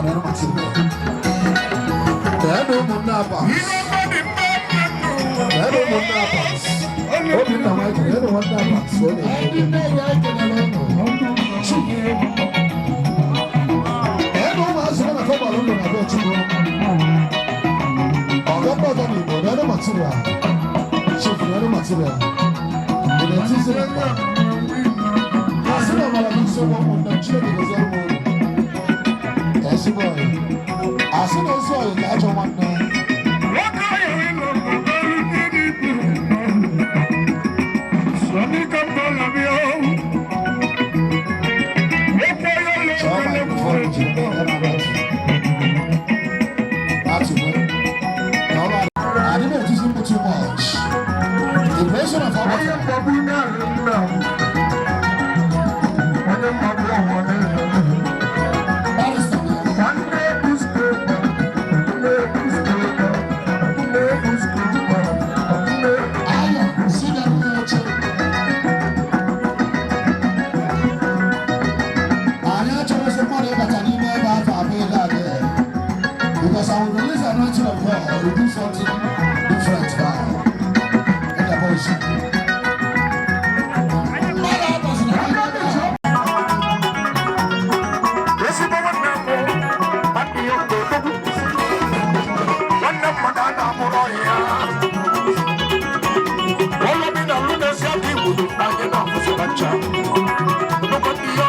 Na material. Na ụmụnne Abbas. Na ụmụnne Abbas. Obinna Michael, na nwanne Abbas. Ọ na-ekwu. Ndị Nnewi, anyị kenere ụnụ. Na ụmụazị nọ na fọgbara ụlọ na be Chukwu. Ọga mba ọga n'Igbo, na material. Chief, na material. Ị na-etizi na mkpa. Asị na ọbara bụ isi ụgwọ ụmụnne m, Chineke gozie m unu. Ezigbo ọyị. Asị na ezi ọyị ka ajọ nwanne. Chọọ microphone jiri mee ihe na-abatị. Atụme. Na ọrụ adị na-etizi mkpu too much. The president of Abata. Barrister ya. Ayọ̀ si na nne oche. Anyị achọghịzị mmadụ ịbata n'ime ebe afọ abụọ ịga adị. Because I will release the anointing of God to do something different now. In the voice. Mmadụ abazina n'ime ebe a. Ezigbo nwanne m, nwanne ya odogwu, nwanne mmadụ a na-amụrụ ọhịa ụlọ bi na lunesi adị igbodo anyị na-afụsịba ncha nnukwu ndị ya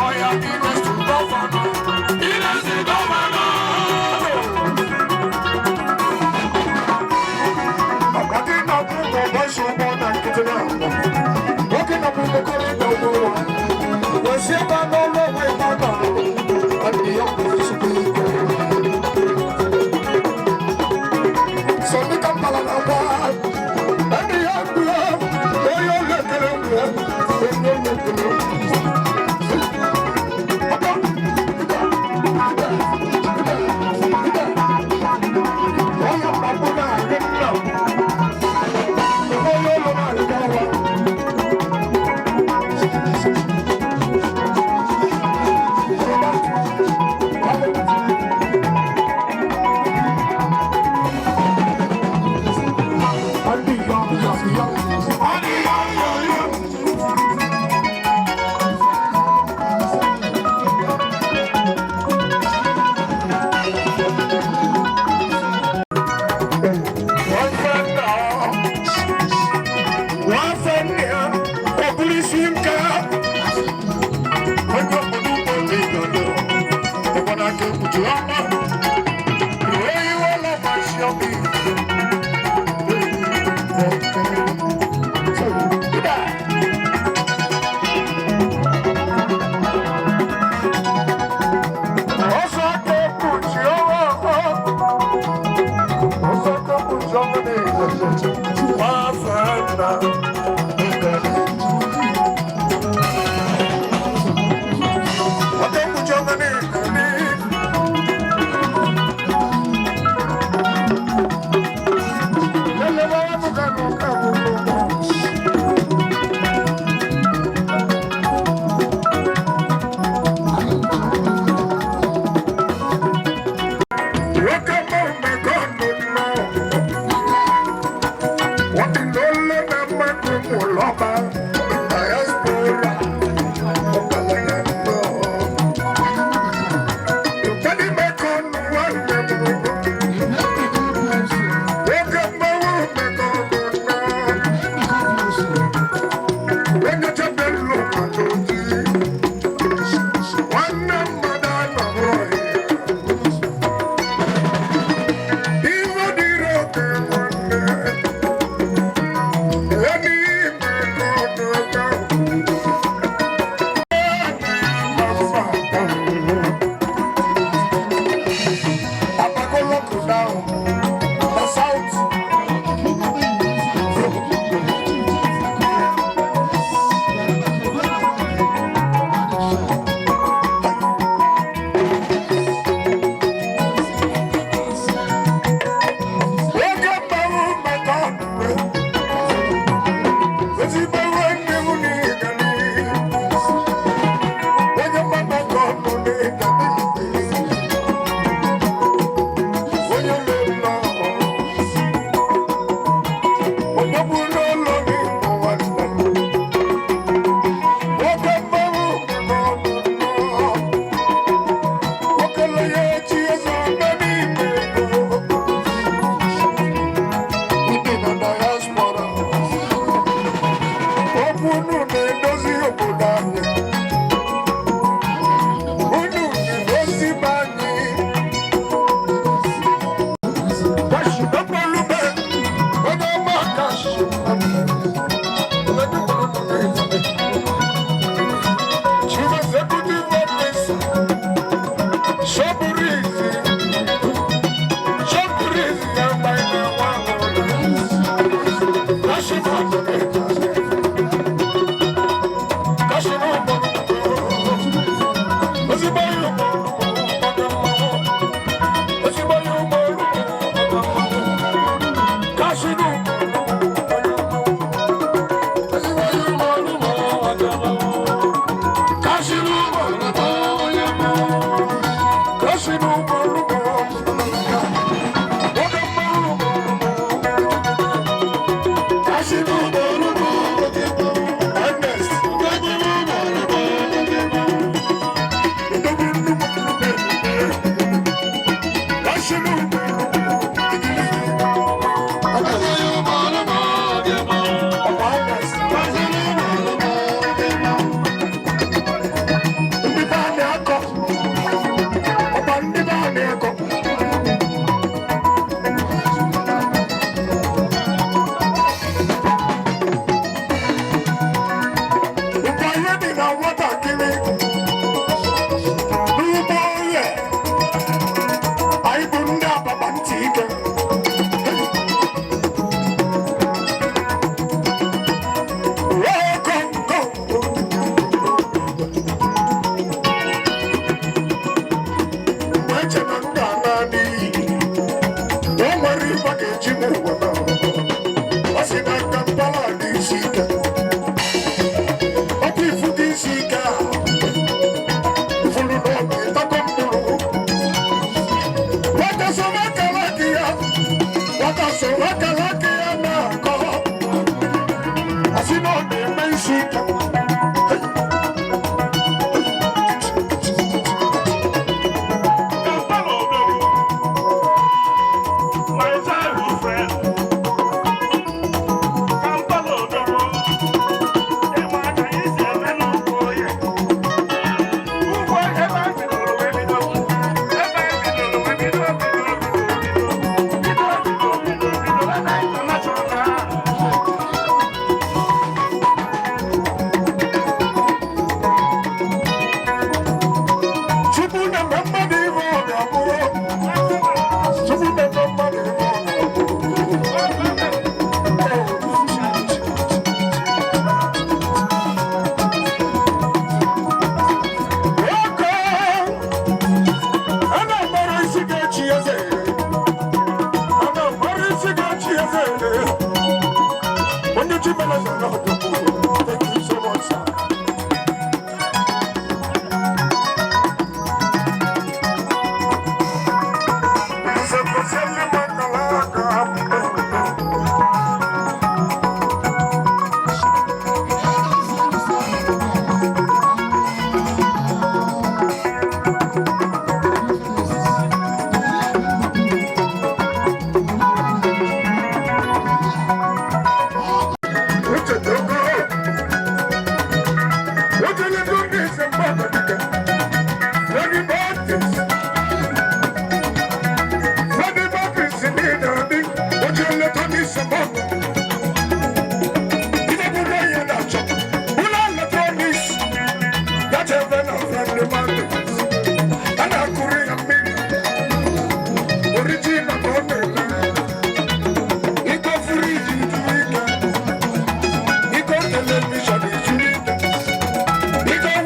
ọhịa ilesi governor, ilesi governor. Ọkwa dị na-akwụ ụgwọ ọgbasi ụgbọ na nkịtị na-akwụ nwoke na-akwụ ụgbọkọrọ ụgbọ wesi ebe a n'ọlụ onwe ebe a nọ nwanne ya bụ ezigbo ike. Sọ̀ní Kampala na wá ẹni yà ń gbé onye ụlọ ekele ń gbé onye ụlọ ekele. Onye mkpagbu na-adị nna onye ụlọ na-adị ọwa.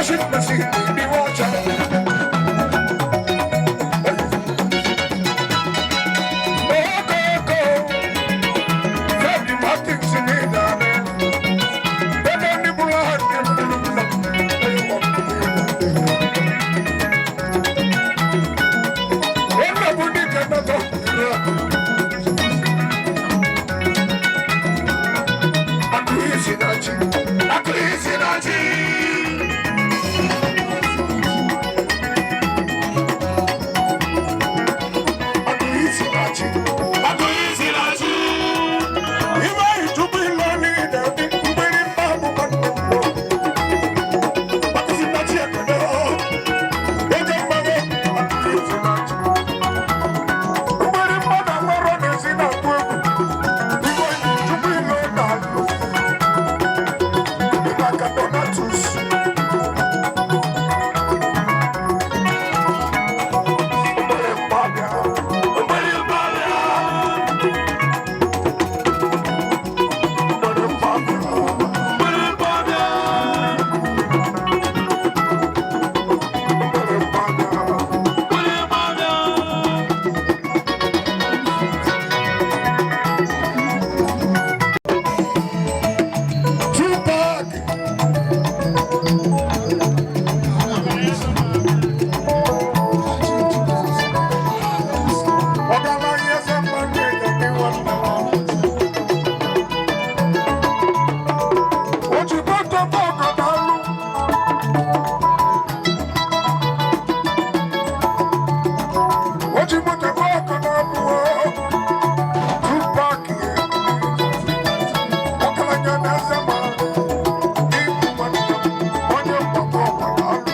Washing machine, the water. Tupac. Ọgaranya eze mmadụ ga-adị nwanne m. O ji moto bọọgụ n'alụ. O ji moto bọọgụ n'alụ. Tupac. Ọgaranya na eze mmadụ. Ịbụ nwanne m. Onye mgbakọ ọgba n'alụ.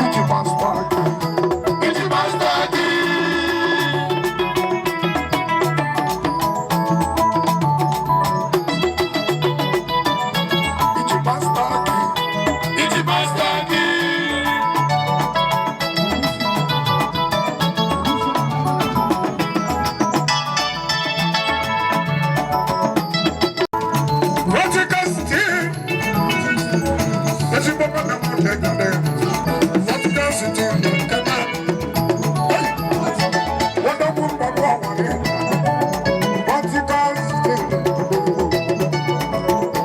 Iji masta gị. Iji masta gị. Iji masta gị. Iji masta gị. Vertical steel. Ezigbo mmadụ m dị gị. Vertical steel nke na. Hey! Wonderful mgbagbo ọnwa gị. Vertical steel.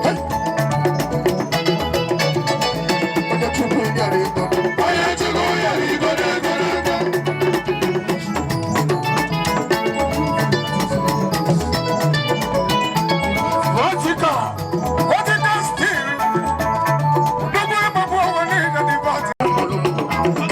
Hey! Onye Chukwu nyere ego. Onye Chukwu nyere ego n'ego n'ego. Vertical. Vertical steel. Gbogbo ìgbàgbọ́ wọn ní ìdàdí vertical.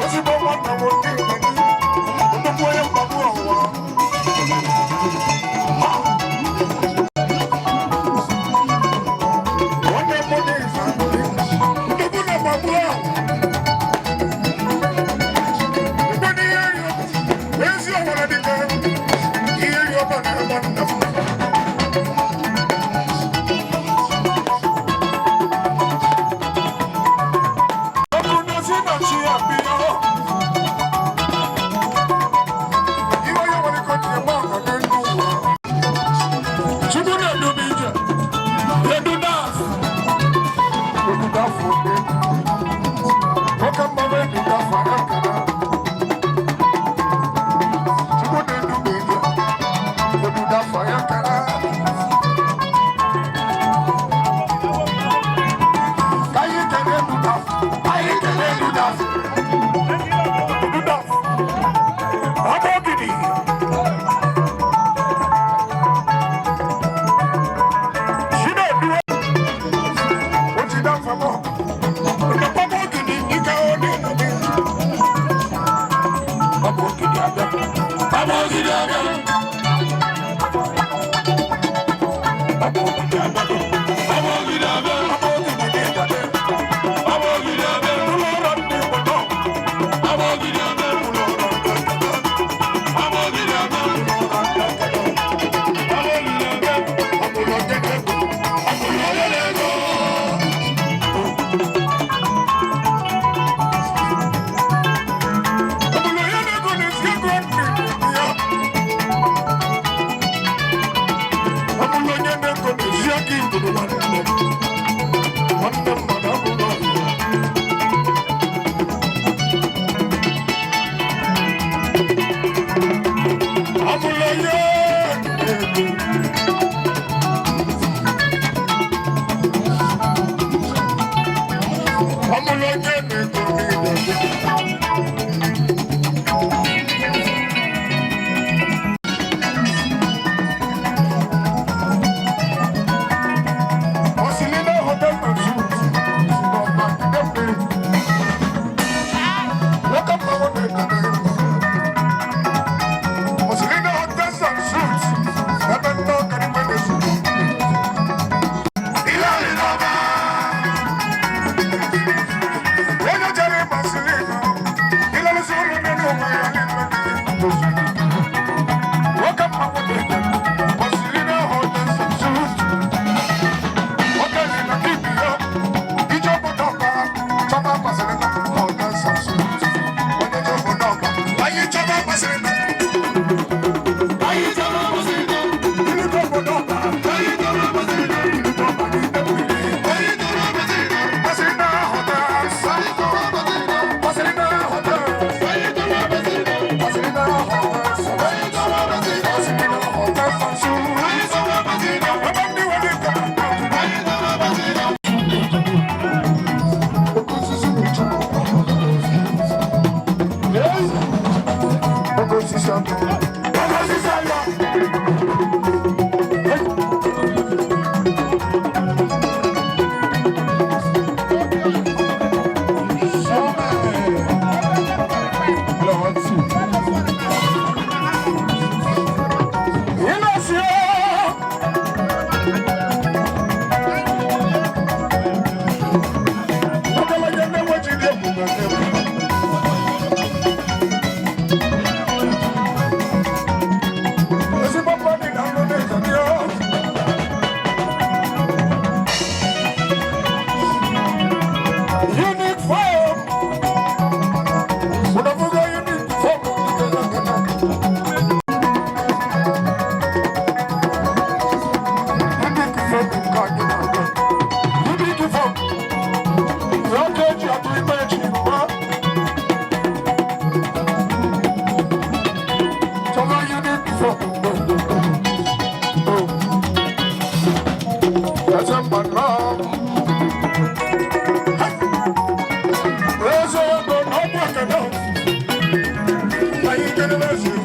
Ezigbo nwanne m ndị nke gị, nnukwu onye mkpagbu ọnwụwa. Nwanne m dị ife aṅụrị, nnukwu na mkpagbu ahụ. Mgbe n'ihe ri ọba, ezi ọwara dị ka ihe ri ọba na-agba nna m. Ọ bụrụ na si na chi ya bịa. Iwe ya nwere ike ọ dị eme ọgọ n'elu ụwa. Chukwu na-edu m ije. Edu daf. Edu daf obe. Nwoke mmanwụ edu daf aka nkara. Chukwu na-edu m ije. Edu daf aka Thank you.